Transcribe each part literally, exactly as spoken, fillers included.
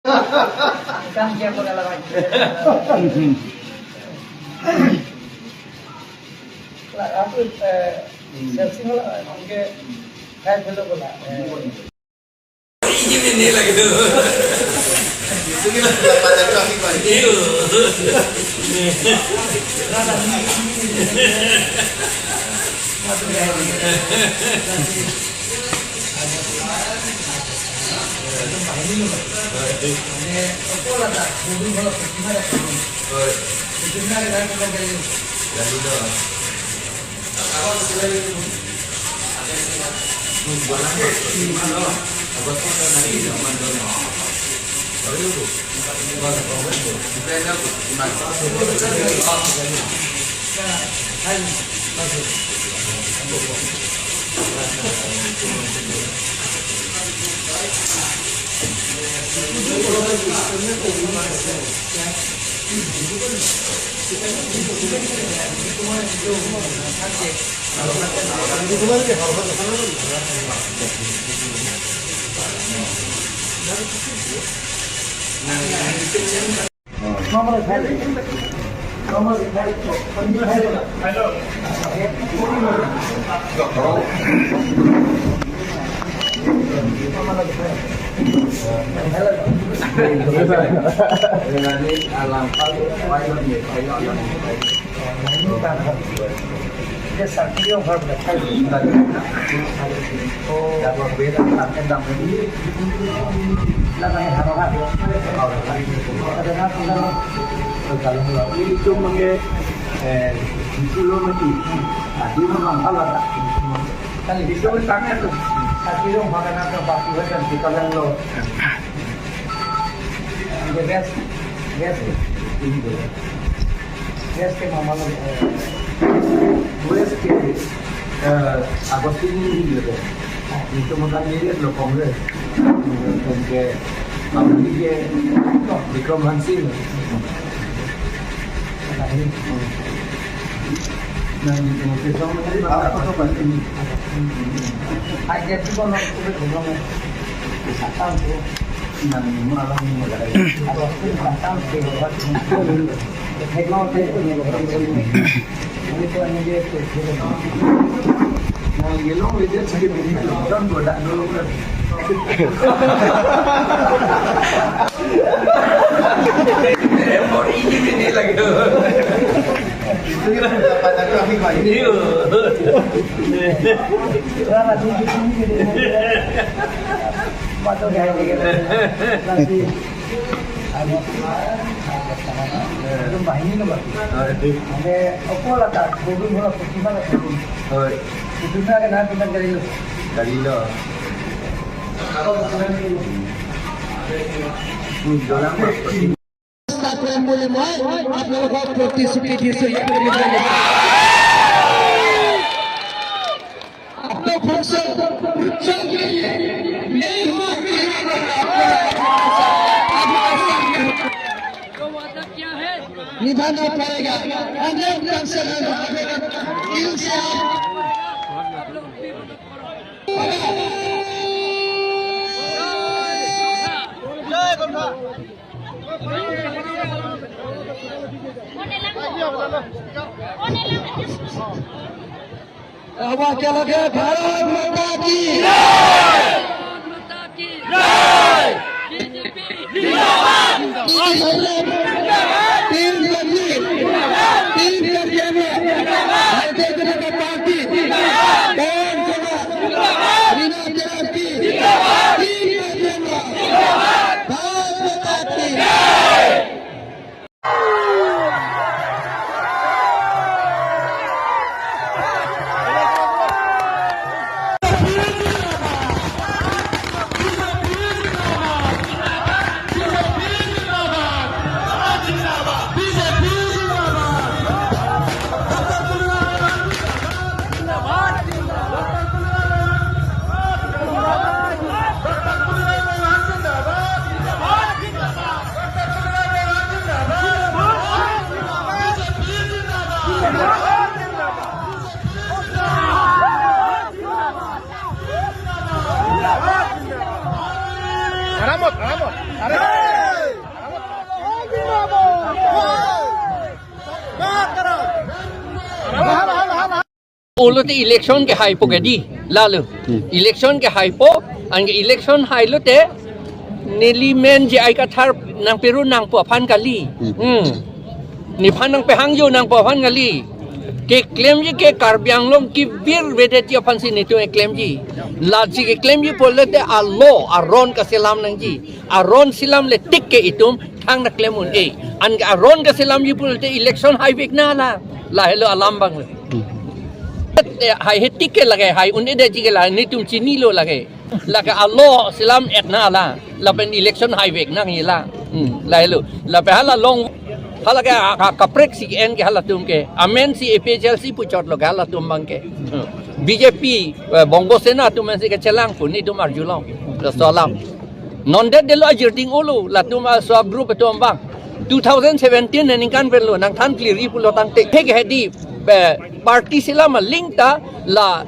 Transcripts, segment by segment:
Kam kiya pagala lagi. Lah, aku, eh, searching lah, mungkin kayak gitu pula. Eh. Ini lagi tuh. Itu kita pada kami, Pak. Iya. West, West, West ke mama lo, eh, West ke, eh, Agustin ini gitu. Itu makan ini lo Congress. Ke Bikram Hansin. Nah, ini Congress sama tadi apa tuh, Pak? Aja tuh kalau aku belum. Satang tuh. Nah, ini malah ini. Apa tuh satang tuh? Nah, yellow leader sedikit, kan bodak dulu kan. Ini lagi tuh. Itu kan pada kami, Pak. Iya. Masuk ya, ini kan. Masih. Belum banyak ini, Pak. Ada apa lah, tak? Belum, belum, gimana, belum? Itu na kan, nanti kan dari lu. Dari lu. Kalau bukan ini. Hmm, dalam. कार्यक्रम मूल्य में आप लोगों को पार्टिसिपेट ये सब करने के लिए। आप लोग फंक्शन, फंक्शन के लिए मेरे को निभाना पड़ेगा। हंड्रेड परसेंट हम दिल से आप अब क्या लगे? भारत माता की जय। टीम करके, टीम करके भारतीय जनता पार्टी, कौन सा बिना तेरा की, टीम करके भारत माता की। Pulote election kehaipo ke dei, lalo. Hmm. Election kehaipo, anke election hailote neli men J I Kathar nangpirun nangpo aphan kali. Hmm. Hmm. Nephan nangpehangjo nangpo aphan kali. Keklemji ke Karbi Anglong kevirvedetji aphansi netum keklemji. Lasi keklemji pulote alo aron kaselam nangji. Aron selamle tik ke itum thangta klem un-e. Anke aron kaselamji pulote election haivek nang la. Lahelo alam abang le. Hmm. Eh, haihe tik ke lake, hai un-edetji ke la, netum chinilo lake. Lake alo selam-et nang la. Lapen election haivek nangji la. Hmm, lahelo. Lapen hala long, hala ke ka, ka, kaprek si en ke halatum ke. Amen si A P H L C puchotlo ke halatum abang ke. Hmm. B J P, eh, Bongo Sena atum si kechelang pu netum arjulong. Laso alam. Non det detlo ajir ding-olo, latum aso group atum abang. Two thousand seventeen aningkan pen lo, nangthan clear-i pulo tangte. Thek hedi, eh, party selam aling ta la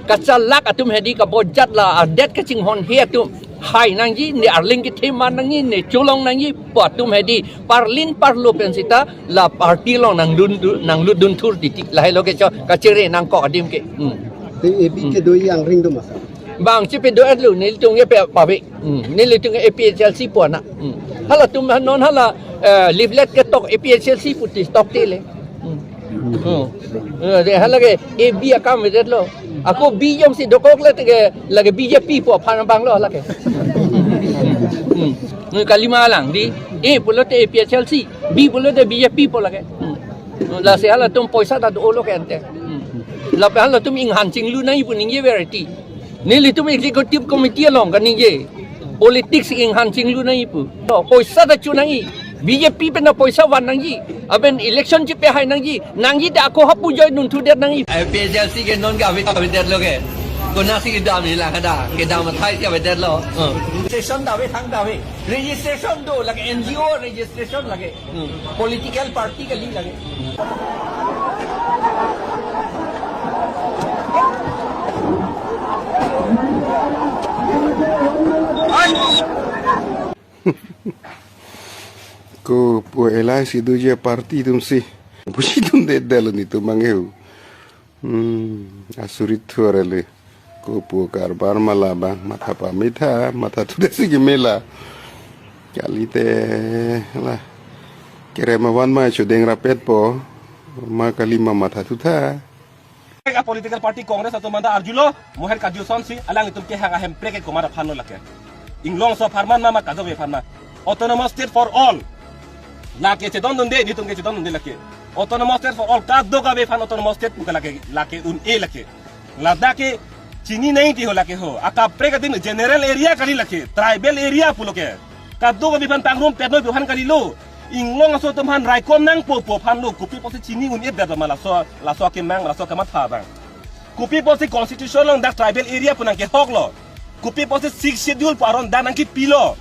kachalak atum hedi kabojat la adet kachinghonhe atum. Hai nangji, ne arling kethe man nangji, ne cholong nangji, pu atum hedi. Parlin parlo pen seta la party along nangdun, nanglutdun thur titi. Lahelo ke cho, kachere nangkok adim ke. Hmm. Te A B Hmm. kedo yang ring do masa. Bang chepedo-etlo, nelitum ke pe-, pavek. Hmm. Nelitum ke A P H L C pu anak. Hmm. Halatum non hala, eh, leaflet ketok A P H L C pu ti tokte le. Hmm. Hmm. Eh, de hala ke A B akam vedetlo. Ako B jongsi dokok le te ke lake B J P pu aphan abang lo lake. Hmm. Hmm. Kalima lang dei. A pulote A P H L C, B pulote B J P pu lake. Hmm. Lasi halatum poisa ta do-olo ke ante. Hmm. Lapen halatum inghan chinglu nangji pu ningje verity. Nelitum executive committee along kaningje. Politics inghan chinglu nangji pu. To, poisa ta chu nangji. B J P pen ta poisa van nangji. Aben election chepehai nangji. Nangji ta ako hapu join dunthudetji nangji. A P H L C ke non ke ave, avedetlo ke. Konatsi kedam hilang ada. Kedam athai si avedetlo. Hmm. Registration ta ave, thangta ave. Registration do, lake N G O registration lake. Hmm. Political party kali lake. Kopu L I C doji aparty atumsi. Pusi atum det detlo netum abang heu. Hmm, asurit thu arele. Kopu karbar ma la abang, matha pame tha, mathathu det si keme la. Kalite la. Kerem avan ma chodeng rapetpo, ma kali ma mathathu tha. A political party Congress atum anta arjulo, moher kajusonsi, alanglitum kehang ahemprek ke komat aphanlo lake. Inglongso apharman ma, ma kadokave apharman. Autonomous state for all. Lake chedondunde, netum ke chedondunde lake. Autonomous state for all, kadokave aphan autonomous state pu ke lake, lake un-e lake. Ladak ke chini nangji ho lake ho. Akaprek adim general area kali lake, tribal area pulo ke. Kadokave aphan pangrumpetnoi pu aphan kalilo. Inglong aso atum aphan raikom nangpo pu aphanlo, kopi pusi chini un-edet ma laso, laso akemang, laso kematha abang. Kopi pusi constitution along dak tribal area pu nangkehoklo. Kopi pusi sixth schedule pu aron dak nangkepilo.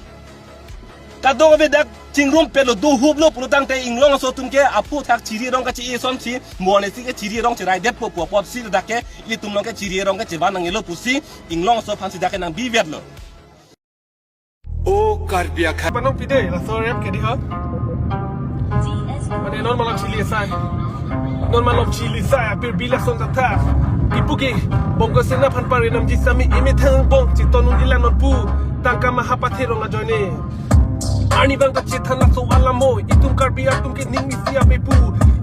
Kadokave dak chingrumpetlo, dohuplo pulo tangte inglong aso atum ke aphuthak chiri rong kachi-e asonsi, mo-ansi ke chiri rong cheraidetpo pu apotsi dak ke ilitum along ke chiri rong ke chevan nangjilo pusi inglong aso aphansi dak ke nangbivetlo. O Karbi akhai. Panong pide, laso rap ke dei ho. Mane non malok chili asai. Non malok chili asai, apirbi lason tata. Ipuke, Bongo Sena aphan pare namji sami imi thangbong, chiton un-e lang non pu. Tangka maha pathe rong ajoine. Arnivang kachethan laso alam mo, itum Karbi atum ke ning isi ave pu.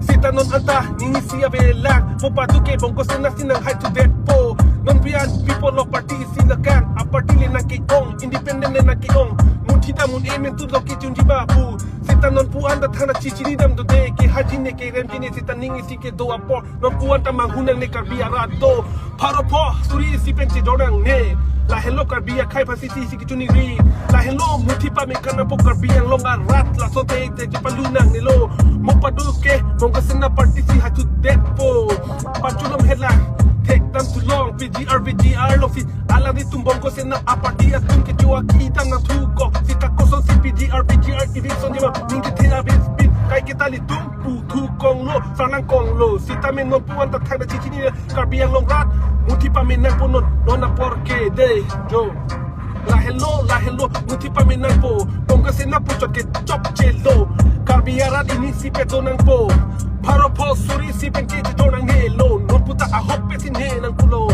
Seta non anta, ning isi ave lang. Mo padu ke Bongo Sena si nanghai thudetpo. Non bian People Power Party si nangkang, aparty le nangke-ong, independent le nangke-ong. Muthi dam un-e mentu doki chunji babu. Seta non pu anta thangta chichinidam dode, kehajine keremjine seta ning isi kedo apor. Non pu anta manghu nangne Karbi arat do. Pharo pho, suri isi pen chejor nangne. Lahelo Karbi akhai aphansi isi kechuniri. Lahelo muthi pame kanangpo Karbi Anglong arat, laso te te chepalu nangnelo. Mo padu ke, Bongo Sena party si hachu detpo. Pachulom headline, thekdam thu long, P G R, V G R alongsi. Alanglitum Bongo Sena aparty atum kecho-a kedam nangthu kok. Seta kosonsi P G R, V G R eviction jima, ning kethe abis bin, kai ketali tum. Pu thu konglo, sarnang konglo, seta me non pu anta thangta chichinine, Karbi Anglong rat, muthi pame nangpo non, non apor ke dei, jo. Lahelo, lahelo, muthi pame nangpo, Bongo Sena puchot ke chokchelo, Karbi arat ini si pedo nangpo, Pharo pho suri isi pen kejor nangnelo, non puta ahok pensi ne nangpulo.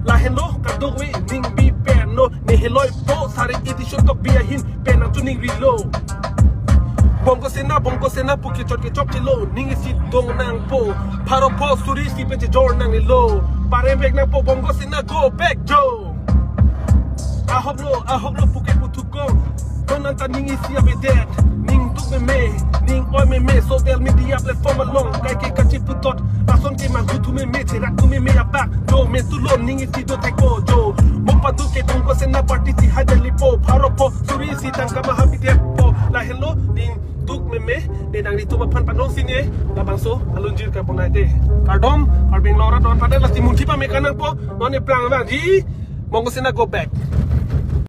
Lahenlo kadokave ning bi pen lo, ne heloipo sare iti shotok bi ahin pen nangchoningrilo. Bongo Sena, Bongo Sena pu kechot kechokchelo, ning isi dong nangpo. Pharo pho suri isi pen kejor nangnelo. Parem vek nangpo Bongo Sena, go back jo. Ahoklo, ahoklo pu ke puthukong. Non anta ning isi avedet. Ning duk meme, ning oi meme, social media platform along. Kaike kachiputhot, lason ke manghu thu meme, cherak thu meme apak. Jo me tulo ning isi do thekpo jo. Mo padu ke Bongo Sena party si hajar lipo. Pharo pho suri isi tangka maha pidet po. Lahenlo ning duk meme, ne nangli tum aphan panong sine, labangso alunjir kaponai te. Kardom, Karbi Anglong arat non pada lasi munthi pame kanangpo, non eplang abang ji, Bongo Sena go back.